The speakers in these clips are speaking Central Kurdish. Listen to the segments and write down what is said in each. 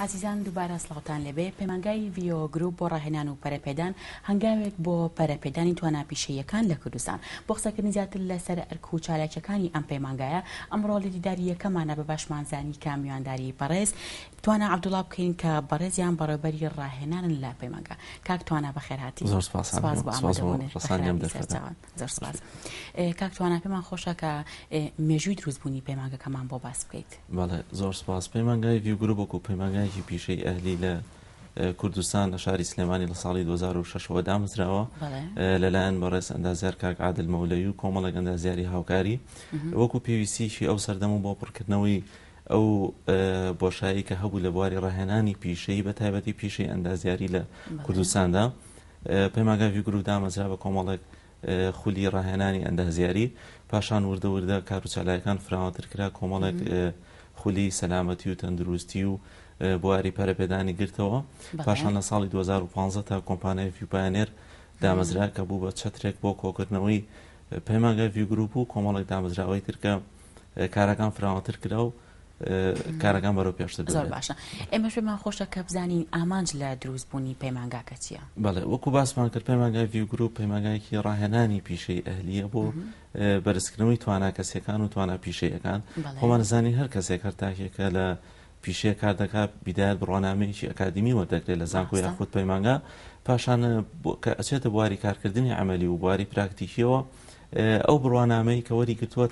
ئازیزان دووبارە سڵاوتان لێبێ پەیمانگای ڤیۆ گروپ بۆ ڕاهێنان و پەرەپێدان هەنگاوێک بۆ پەرەپێدانی توانا پیشەییەکان لە کوردستان بۆ قسەکردنی زیاتر لەسەر ئەرک و چالاکیەکانی ئەم پەیمانگایە ئەمڕۆ لە دیداری یەکەمانە بە باشمان زانی کە میوانداری بەڕێز توانا عەبدوڵا بکەین کە بەڕێزیان بەڕێوبەری ڕاهێنانن لە پەیمانگا. کاک توانا بەخێرهاتی. زۆر سپاس سپاس بۆ سپاس بۆ ئامادەبوونت. ڕەسانی ئەم بەخێرهاتی دەرفەتە. سەرچاوان. زۆر سپاس. کاک توانا پێمان خۆشە کە مێژووی دروستبوونی پەیمانگەکەمان بۆ باس بکەیت. بەڵێ زۆر سپاس. پەیمانگای ڤیو گروپ وەکو پەیمانگایەکی پیشەی ئەهلی لە کوردستان لە شاری سلێمانی لە ساڵی 2006 ەوە دامەزراوە لەلایەن بەڕێز ئەندازیار کاک عادل مەولەوی و کۆمەڵێک ئەندازیاری هاوکاری وەکو پێویستیی ئەو سەردەم و بۆ پڕکردنەوەی ئەو بۆشایی کە هەبوو لە بواری ڕاهێنانی پیشەیی بە تایبەتی پیشەی ئەندازیاری لە کوردستاندا پەیمانگای ڤیو گروپ دامەزرا بە کۆمەڵێک خولی ڕاهێنانی ئەندازیاری پاشان وردە وردە کار و چالاکیەکان فراوانتر کرا کۆمەڵێک خولی سەلامەتی و تەندروستی و بواری پەرەپێدانی گرتەوە پاشان لە ساڵی 2015 تا کۆمپانیای ڤیو پایۆنێر دامەزرا کە بوو بە چەترێک بۆ کۆکردنەوەی پەیمانگای ڤیو گروپ و کۆمەڵێک دامەزراوەی تر کە کارەکان فراوانتر کرا و کارەکان بەرەو پێشتر زۆر باشە ئێمەش پێمان خۆشە کە بزانین ئامانج لە دروستبوونی پەیمانگاکە چییە؟ بەڵێ وەکو باسمان کرد پەیمانگای ڤیو گروپ پەیمانگایەکی ڕاهێنانی پیشەی ئەهلیە بۆ بەرزکردنەوەی توانا کەسیەکان و توانا پیشەیەکان خۆمان زانین هەر کەسێک هەر تاکێکە لە پیشەیە کار دەکات بیدایەت بڕوانامەیەکی ئەکادیمی وەردەگرێت لە زانکۆ یاخود پەیمانگا پاشان کە ئەچێتە بواری کارکردنی عملی و بواری پراکتیکیەوە ئەو بڕوانامەی کە وەری گرتووە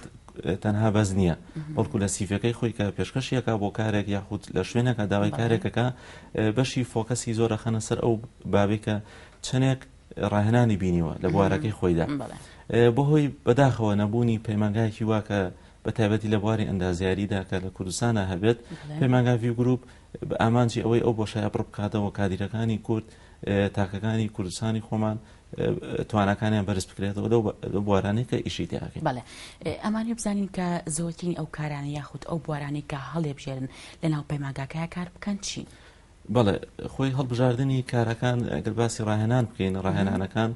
تەنها بەس نییە بەڵکو لە سیڤەکەی خۆی کە پێشکەشیەکە بۆ کارێک یاخود لە شوێنەکە داوای کارێکەکە بەشی فۆکەسی زۆر ئەخەنە سەر ئەو بابێک کە چەندێک ڕاهێنانی بینیوە لە بوارەکەی خۆیدا بەهۆی بەداخەوە نەبوونی پەیمانگایەکی وا کە بە تایبەتی لە بواری ئەندازیاریدا کە لە کوردستانە هەبێت پەیمانگا ڤیو گروپ بە ئامانجی ئەوەی ئەو بۆشایە پڕ بکاتەوە کادیرەکانی کورد تاکەکانی کوردستانی خۆمان تواناکانیان بەرز بکرێتەوە لەو بوارانەی کە ئیشی تیاکەین. بەڵێ ئەمانەوێ بزانین کە زۆرترین ئەو کارانە یاخود ئەو بوارانەی کە هەڵێبژێرن لەناو پەیمانگاکەیا کار بکەن چین؟ بەڵێ خۆی هەڵبژاردنی کارەکان ئەگەر باسی ڕاهێنان بکەین ڕاهێنانەکان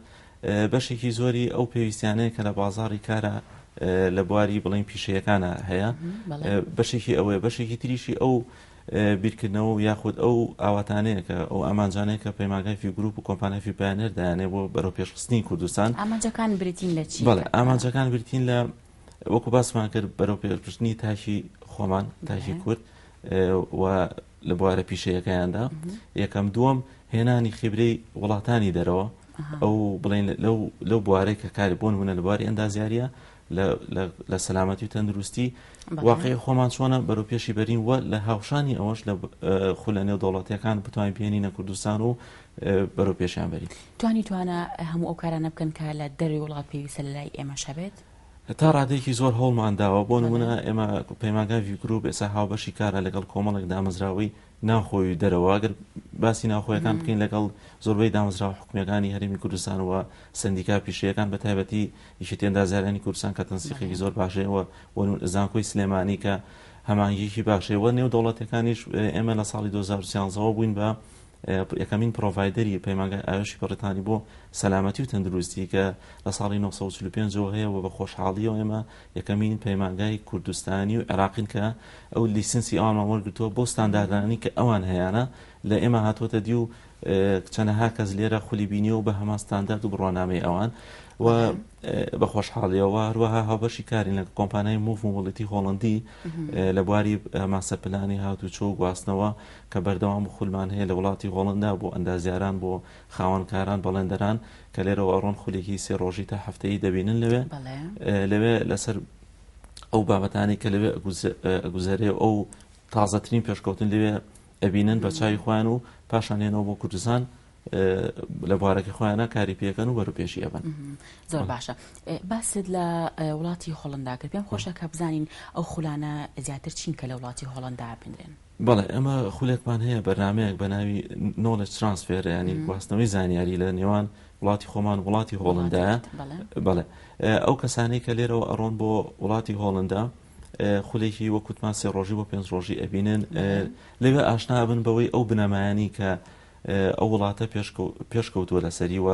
بەشێکی زۆری ئەو پێویستیانەیە کە لە بازاڕی کارە لە بواری بڵین پیشەیەکانە هەیە بەشێکی ئەوەیە بەشێکی تریشی ئەو بیرکردنەوە و یاخود ئەو ئاواتانەیە کە ئەو ئامانجانەیە کە پەیمانگای ڤیو گروپ و کۆمپانیای ڤیو پایۆنێر دایانێ بۆ بەرەو پێشخستنی کوردستان. ئامانجەکان بریتین لە چی؟ بەڵێ ئامانجەکان بریتین لە وەکو باسمان کرد بەرەو پێشخستنی تاکی خۆمان تاکی کورد و لە بوارە پیشەیەکەیاندا یەکەم دووەم هێنانی خیبرەی وڵاتانی دەرەوە ئەو بڵێن لەو بوارەی کە کاری بۆ نمونە لە بواری ئەندازیاریە لە سەلامەتی و تەندروستی واقعی خۆمان چۆنە بەرەو پێشی بەرین و لە هاوشانی ئەوەش لە خولە نێودەوڵەتیەکان بتوانین بهێنینە کوردستان و بەرەو پێشیان بەرین. توانی توانا هەموو ئەو کارانە بکەن کە لە دەرەوەی وڵات پێویستە لە لای ئێمەش هەبێت؟ تا ڕادەیەکی زۆر هەوڵمان داوە، بۆ نموونە ئێمە پەیمانگای ڤیو گروپ ئێستا هاوبەشی کارە لەگەڵ کۆمەڵێک دامەزراوەی ناوخۆی و دەرەوە، ئەگەر باسی ناوخۆیەکان بکەین لەگەڵ زۆربەی دامەزراوە حکومییەکانی هەرێمی کوردستان و سەندیکا پیشەیەکان بە تایبەتی یەکێتی ئەندازیارانی کوردستان کە تەنسیقێکی زۆر باشەیە و زانکۆی سلێمانی کە هەماهەنگییەکی باشەیە و نێودەوڵەتیەکانیش ئێمە لە ساڵی 2013 ەوە بووین بە یەکەمین پرۆڤایدەری پەیمانگای ئاوێشی بەڕیتانی بۆ سەلامەتی و تەندروستی کە لە ساڵی 1945 ەوە هەیە و بە خۆشحاڵیەوە ئێمە یەکەمین پەیمانگای کوردستانی و عێراقین کە ئەو لیسنسی ئەوانمان وەرگرتووە بۆ ستانداردانی کە ئەوان هەیانە لە ئێمە هاتووەتە دی و چەنەها کەس لێرە خولی بینیوە بە هەمان ستاندارد و بڕوانامەی ئەوان و بە خۆشحاڵیەوە هەروەها هاوبەشی کارین لە کۆمپانیای موڤ مۆبڵیتی هۆڵندی لە بواری ماستەر پلانی هاتوچۆ و گواستنەوە کە بەردەوام خولمان هەیە لە وڵاتی هۆڵندا بۆ ئەندازیاران بۆ خاوەنکاران بەڵێندەران کە لێرەوە ئەڕۆن خولێکی سێ ڕۆژی تا هەفتەیی دەبینن لەوێ لەوێ لەسەر ئەو بابەتانی کە لەوێ ئەگوزەرێ ئەو تازەترین پێشکەوتن لەوێ ئەبینن بە چاوی خۆیان و پاشان هێنەوە بۆ کوردستان لە بوارەکە خۆیانە کاری پێکەن و بەرەو پێشی ئەبن. زۆر باشە باست لە وڵاتی هۆڵندا کرد پێم خۆشە کە بزانین ئەو خولانە زیاتر چین کە لە وڵاتی هۆڵندا بینرێن. بەڵێ ئێمە خولێکمان هەیە بەرنامەیەک بە ناوی knowledge transfer ینی گواستنەوەی زانیاری لە نێوان وڵاتی خۆمان وڵاتی هۆڵندایە بەڵێ ئەو کەسانەی کە لێرەوە ئەڕۆن بۆ وڵاتی هۆڵندا خولێکی وەکوتمان سێ ڕۆژی بۆ پێنج ڕۆژی ئەبینن لەوێ ئاشنا بن بەوەی ئەو بنەمایانی کە ئەو وڵاتە پێشکەوتووە لەسەری و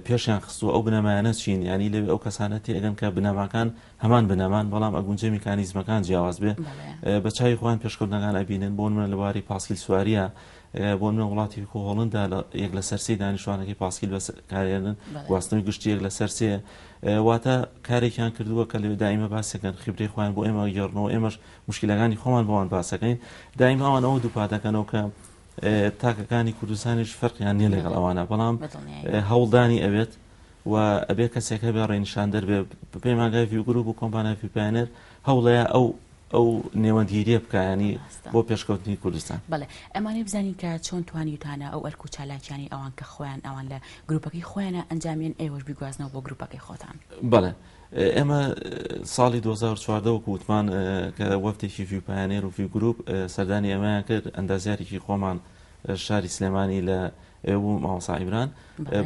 پێشیان خستووە ئەو بنەمایانە چین ینی لەوێ ئەو کەسانە تێگەن کە بنەماکان هەمان بنەمان بەڵام ئەگونجێ میکانیزمەکان جیاواز بێ بە چاوی خۆیان پێشکەوتنەکان ئەبینن بۆ نمونە لە بواری پاسکیل سواریە بۆ نمونە وڵاتی وەکو هۆڵندا یەک لەسەر سێی دانیشتوانەکەی پاسکیل بەکارێنن گواستنەوەی گشتی یەک لەسەر سێ واتە کارێکیان کردووە کە لەوێ دائیمە باسەکەن خیبرەی خۆیان بۆ ئێمە گێڕنەوە ئێمەش مشکلەکانی خۆمان بۆوان باسەکەین دائیمە ئەوان ئەوە دووپاتەکەنەوە کە تاکەکانی کوردستانیش فەرقیان نییە لەگەڵ ئەوانە بەڵام هەوڵدانی ئەوێت و ئەبێ کەسێک هەبێ ڕێنیشاندەر بێ پەیمانگای ڤیو گروپ و کۆمپانیای ڤیو پایۆنێر هەوڵەیە ئەو ئەو نێوەندگیریە بکا ینی بۆ پێشکەوتنی کوردستان. بەڵێ ئەمانەوێ بزانین کە چۆن توانیوتانە ئەو ئەرک و چالاکیانەی ئەوان کە خۆیان ئەوان لە گروپەکەی خۆیانە ئەنجامیەن ئێوەش بیگوازنەوە بۆ گروپەکەی خۆتان. بەڵێ ئێمە ساڵی 2014 وەکو وتمان کە وەفدێکی ڤیو پایۆنێر و ڤیو گروپ سەردانی ئێمەیان کرد ئەندازیارێکی خۆمان شاری سلێمانی لە ئێوە بوو مامۆستا عیمران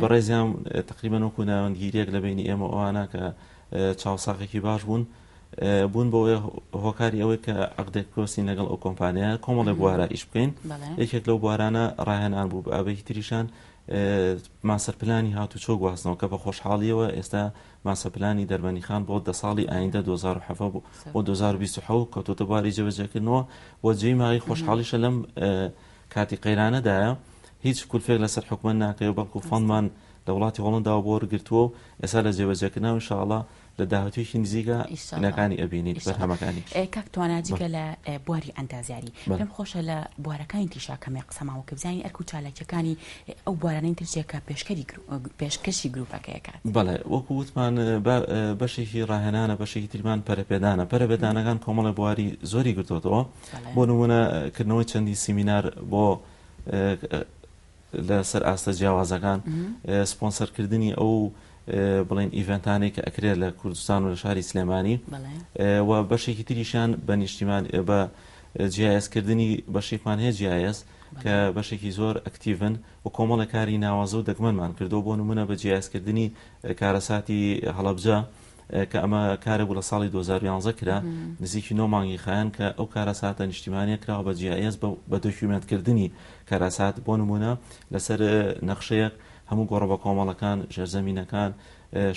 بەڕێزیان تقریبا وەکو ناوەندگیریەک لە بینی ئێمە ئەوانە کە چاوساغێکی باش بوون بوون بۆ هۆکاری ئەوەی کە عقدێک بکۆسین لەگەڵ ئەو کۆمپانیا کۆمەڵی بوارە ئیش بکەین یەکێک لەو بوارانە ڕاهێنان بوو ئابێکی تریشان ماسەر پلانی هاتوچۆ گواستنەوە کە بە خۆشحاڵیەوە ئێستا ماسە پلانی دەربەنیخان بۆ دە ساڵی ئایندە 2017 بۆ 2027 کەوتۆتە بواری جێبەجێکردنەوە و جێی مایەی خۆشحاڵیشە لەم کاتی قەیرانەدایە هیچ کولفێک لەسەر حکومەت ناکەوێت بەڵکو فەندمان لە وڵاتی هۆڵنداوە بۆ وەرگرتووە و ئێستا لە جێبەجێکردنەوە ئینشاءڵڵا لە داهاتوویەکی نزیکە نەکانی ئەبینیت بەرهەمەکانی. کاک توانا جگە لە بواری ئەندازیاری پێم خۆشە لە بوارەکانی تریشا کەمێک قسەمان بکەی بزانین ئەرک و چالاکیەکانی ئەو بوارانەی تر چیە کە پێشکەری پێشکەشی گروپەکە ئەکات. بەڵێ وەکو وتمان بەشێکی ڕاهێنانە بەشێکی تریمان پەرەپێدانە پەرەپێدانەکان کۆمەڵێ بواری زۆری گرتۆتەوە بۆ نمونە کردنەوەی چەندین سیمینار بۆ لەسەر ئاستە جیاوازەکان سپۆنسەرکردنی ئەو بڵێن event انەی کە ئەکرێت لە کوردستان و لە شاری سلێمانی و بەشێکی تریشیان بە نیشتیمان بە GIS کردنی بەشێکمان هەیە GIS کە بەشێکی زۆر active ن و کۆمەڵە کاری ناوازە و دەگمەنمان کردو بۆ نمونە بە GIS کردنی کارەساتی هەڵەبجە کە ئەمە کارێک بوو لە ساڵی 2011 کرا نزیکی نۆ مانگی خایان کە ئەو کارەساتە نیشتیمانیە کراوە بە GIS بە دۆکیومێنتکردنی کارەسات بۆ نمونە لەسەر نەخشەیەک هەموو گۆڕە بە کۆمەڵەکان ژێرزەمینەکان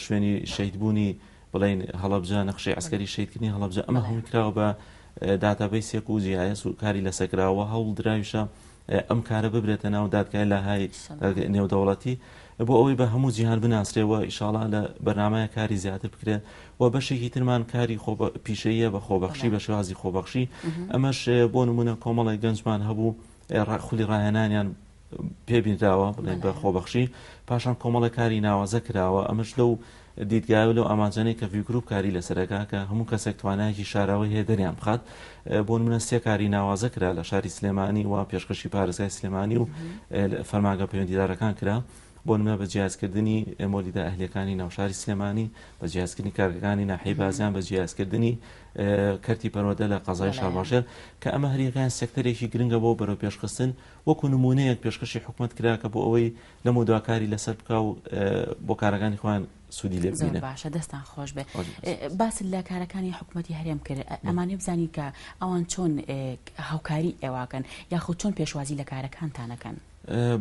شوێنی شەهیدبوونی بڵین هەڵەبجە نەخشەی عسکەری شەهیدکردنی هەڵەبجە ئەمە هەمووی کراوە بە database ێک و GIS و کاری لەسەر کراوە هەوڵ دراویشە ئەم کارە ببرێتە ناو دادگای لاهای نێودەوڵەتی بۆ ئەوەی بە هەموو جیهان بناسرێ و ئیشاڵا لە بەرنامەیە کاری زیاتر بکرێت و بەشێکی ترمان کاری خۆ پیشەیە بە خۆبەخشی بە شێوازی خۆبەخشی ئەمەش بۆ نمونە کۆمەڵێک گەنجمان هەبوو خولی ڕاهێنانیان پێ بینراوە بڵێن بە خۆبەخشی پاشان کۆمەڵە کاری ناوازە کراوە ئەمەش لەو دیدگای و لەو ئامانجانەی کە ڤیو گروپ کاری لەسەرەکە کە هەموو کەسێک توانایەکی شاراوەی هەیە دەریان بخات بۆ نمونە سێ کاری ناوازە کرا لە شاری سلێمانی و پێشکەشی پارێزگای سلێمانی و فەرمانگە پەیوەندیدارەکان کرا بۆ نمونە بە جیازکردنی مۆلیدە ئەهلیەکانی ناوشاری سلێمانی بە جیازکردنی کارگەکانی ناحیەی بازیان بە جیازکردنی کەرتی پەروەردە لە قەزای شارباژێر کە ئەمە هەریەکەیان سێکتەرێکی گرنگە بۆ بەرەو پێشخستن وەکو نمونەیەک پێشکەشی حکومەت کرا کە بۆ ئەوەی لەمەودوا کاری لەسەر بکا و بۆ کارەکانی خۆیان سوودی لێ ببینن. زۆر باشە دەستان خۆش بێ. باست لە کارەکانی حکومەتی هەرێم کرد ئەمانەوێ بزانین کە ئەوان چۆن هاوکاری ئێوەکەن یاخود چۆن پێشوازی لە کارەکانتان ئەکەن؟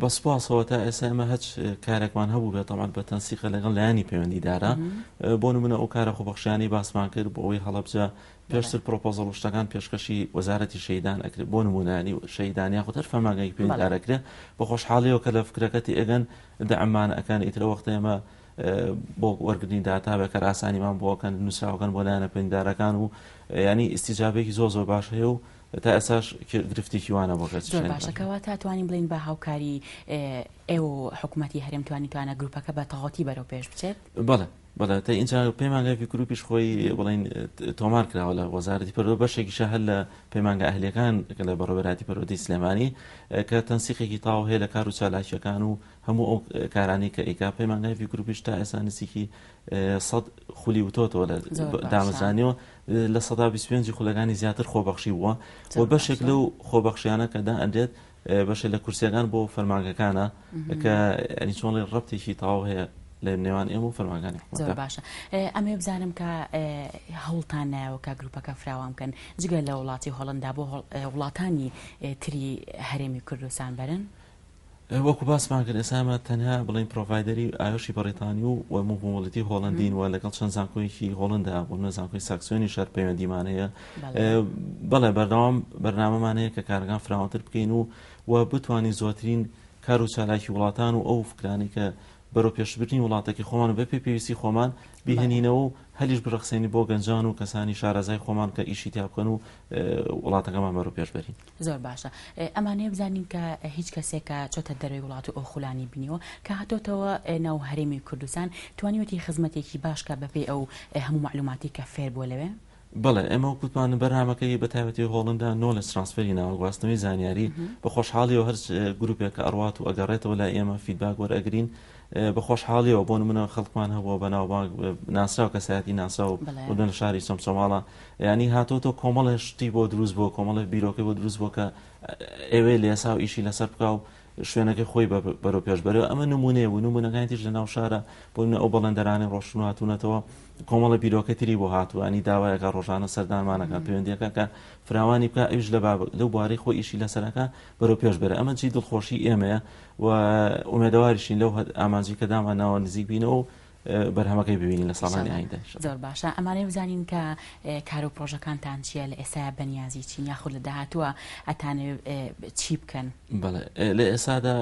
بە سوپاسەوە تا ئێستا ئێمە هەچ کارێکمان هەبوو بێت تەبعەن بە تەنسیقە لەگەڵ لایەنی پەیوەندیدارە بۆ نمونە ئەو کارە خۆبەخشیانەی باسمان کرد بۆ ئەوەی هەڵەبجە پێشتر پرۆپۆزەڵ و شتەکان پێشکەشی وەزارەتی شەهیدان ئەکرێت بۆ نموونە یانی شەهیدان یاخود هەر فەرمانگەیەکی پەیوەندیدار ئەکرێت بە خۆشحاڵیەوە کە لە فکرەکە تێئەگەن دەعممان ئەکەن ئیتر ئەو وەختە ئێمە بۆ وەرگرتنی داتا بە کار ئاسانیمان بۆ ئەکەن نووسراوەکان بۆ لایەنە پەیوەندیدارەکان و ینی ئیستیجابێکی زۆر زۆر باش هەیە و تا ئێستاش گرفتێکی وانە بۆ کەس زۆر باشە کەواتە توانین بڵێین بە هاوکاری ئێوە و حکوومەتی هەرێم توانیتوانە گروپەکە بە تەواوەتی بەرەو پێش بچێت؟ بەڵێ بەڵێ تا ئینجا پەیمانگای ڤی گروپیش خۆی بڵین تۆمار کراوە لە وەزارەتی پەروەردە بەشێکیشە هەر لە پەیمانگا ئەهلیەکان کە لە بەڕێوەبەرایەتی پەروەردەی سلێمانی کە تەنسیقێکی تەواو هەیە لە کار و چالاکیەکان و هەموو ئەو کارانەی کە ئەیکا پەیمانگای ڤی گروپیش تا ئێستا نزیکی 100 خولی وتۆتەوە لە دامەزرانیەوە 25% خولەکانی زیاتر خۆبەخشی بووە و بەشێک لەو خۆبەخشیانە کە دائەنرێت بەشێ لە کورسیەکان بۆ فەرمانگەکانە کە ئەنی چۆنڵی ڕەبتێکی تەواو هەیە لە نێوان ئێمە و فەرمانگانی زۆر باشە ئەمێ بزانم کە هەوڵتان نایەوە کە گروپەکە فراوان بکەن جگە لە وڵاتی هۆڵندا بۆ وڵاتانی تری هەرێمی کوردستان بەرن؟ وەکو باسمان کرد ئێستا ئێمە تەنها بڵێین provider ی IOSH ی بەڕیتانی و و Move Mobility هۆڵەندین و لەگەڵ چەند زانکۆیەکی هۆڵندا بۆ نمونە زانکۆی ساکسۆنی شەر پەیوەندیمان هەیە بەڵێ بەردەوام بەرنامەمان هەیە کە کارەکان فراوانتر بکەین و و بتوانین زۆرترین کار و چالاکی وڵاتان و ئەو فکرانەی کە بەرەو پێشبردنی وڵاتەکەی خۆمان و بەپێی پێویستی خۆمان بیهێنینەوە و هەلیش بڕەخسێنین بۆ گەنجان و کەسانی شارەزای خۆمان کە ئیشی تیا بکەن و وڵاتەکەمان بەرەو پێش بەرین. زۆر باشە ئەمانەیە بزانین کە هیچ کەسێک کە چۆتە دەرەوەی وڵات و ئەو خولانی بینیوە کە هاتۆتەوە ناو هەرێمی کوردستان توانیوەتی خزمەتێکی باش کە بەپێی ئەو هەموو مەعلوماتی کە فێر بووە لەوێ؟ بەڵێ ئێمە وەک وتمان بەرنامەکەی بە تایبەتی هۆڵندا knowledge transfer ی ناوە گواستنەوەی زانیاری بە خۆشحاڵیەوە هەر گروپێک کە ئەڕوات و ئەگەڕێتەوە لای ئێمە feedback وەرئەگرین بە خۆشحاڵیەوە بۆ نمونە خەڵکمان هەبووە بەناوبانگ ناسراو کەسایەتی ناسراو بۆ لە شاری چەمچەماڵە ینی هاتۆتۆ کۆمەڵێ شتی بۆ دروست بووە کۆمەڵێ بیرۆکەی بۆ دروست بووە کە ئەوێ لە ئێسا و ئیشی لەسەر بکا و شوێنەکەی خۆی بەرەو پێش بەرێ ئەمە نمونەیە بوو نمونەکانی تریش لە ناو شارە بۆ نمونە ئەو بەڵێندەرانەی ڕۆشتن و هاتوونەتەوە کۆمەڵە بیرۆکە تری بۆ هاتووە ینی داوایەکە ڕۆژانە سەردانمانەکە پەیوەندیەکە کە فراوانی بکە ئەویش لە لەو بوارەی خۆی ئیشی لەسەرەکە بەرەو پێش بەرێ ئەمە جی دڵخۆشی ئێمەیە و ئومێدەواریشین لەو ئامانجی کە دامان ناوە نزیک بینەوە و بەرهەمەکەی ببینین لە ساڵانی ئایندە ان شاء اللە. زۆر باشە ئەمانەوێ بزانین کە کار و پڕۆژەکانتان چییە لە ئێستایا بەنیازی چین یاخود لە داهاتووە ئەتانەوێ چی بکەن؟ بەڵێ لە ئێستادا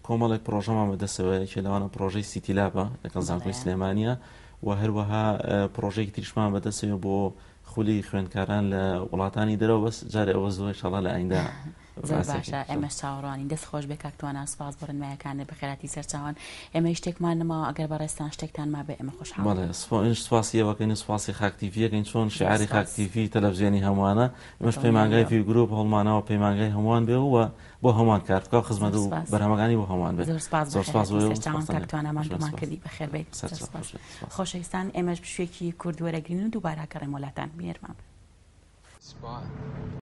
کۆمەڵێک پڕۆژەمان بەدەستەوەیە یەکێ لەوانە پڕۆژەی City Lab ە لەگەڵ زانکۆی سلێمانیە و هەروەها پڕۆژەیەکی تریشمان بەدەستەوە بۆ خولی خوێندکاران لە وڵاتانی دەرەوە بەس جارێ ئەوە زۆر ئینشاڵڵا لە ئایندە زۆر باشە ئێمەش چاوەڕوانین دەست خۆش بێ کاک توانا سوپاس بۆ ڕێنمایەکانت بەخێرهاتی سەرچاوان ئێمە هیچ شتێکمان نەماوە ئەگەر بەڕێزتان شتێکتان مابێ ئێمە خۆشحاڵ بەڵێ سپاس سپاسی ئێوەکەین و سپاسی خاک تیڤیەکەین چۆن شعاری خاک تیڤی تەلەڤزیۆنی هەمووانە ئێمەش پەیمانگای ڤیو گروپ هەوڵمانەوە پەیمانگای هەمووان بێ و بۆ هەمووان کار بکا و خزمەت و بەرهەمەکانی بۆ هەمووان بێت زۆر سپاس زۆر سپاس بۆ سەرچاوان کاک توانا ماندوومان کردی بەخێر بێیت زۆر سپاس خۆشەویستان ئێمەش پشوویەکی کورت وەرەگرین و دووبارە گەڕێمەوە لاتان بینەرمان بن. Spot.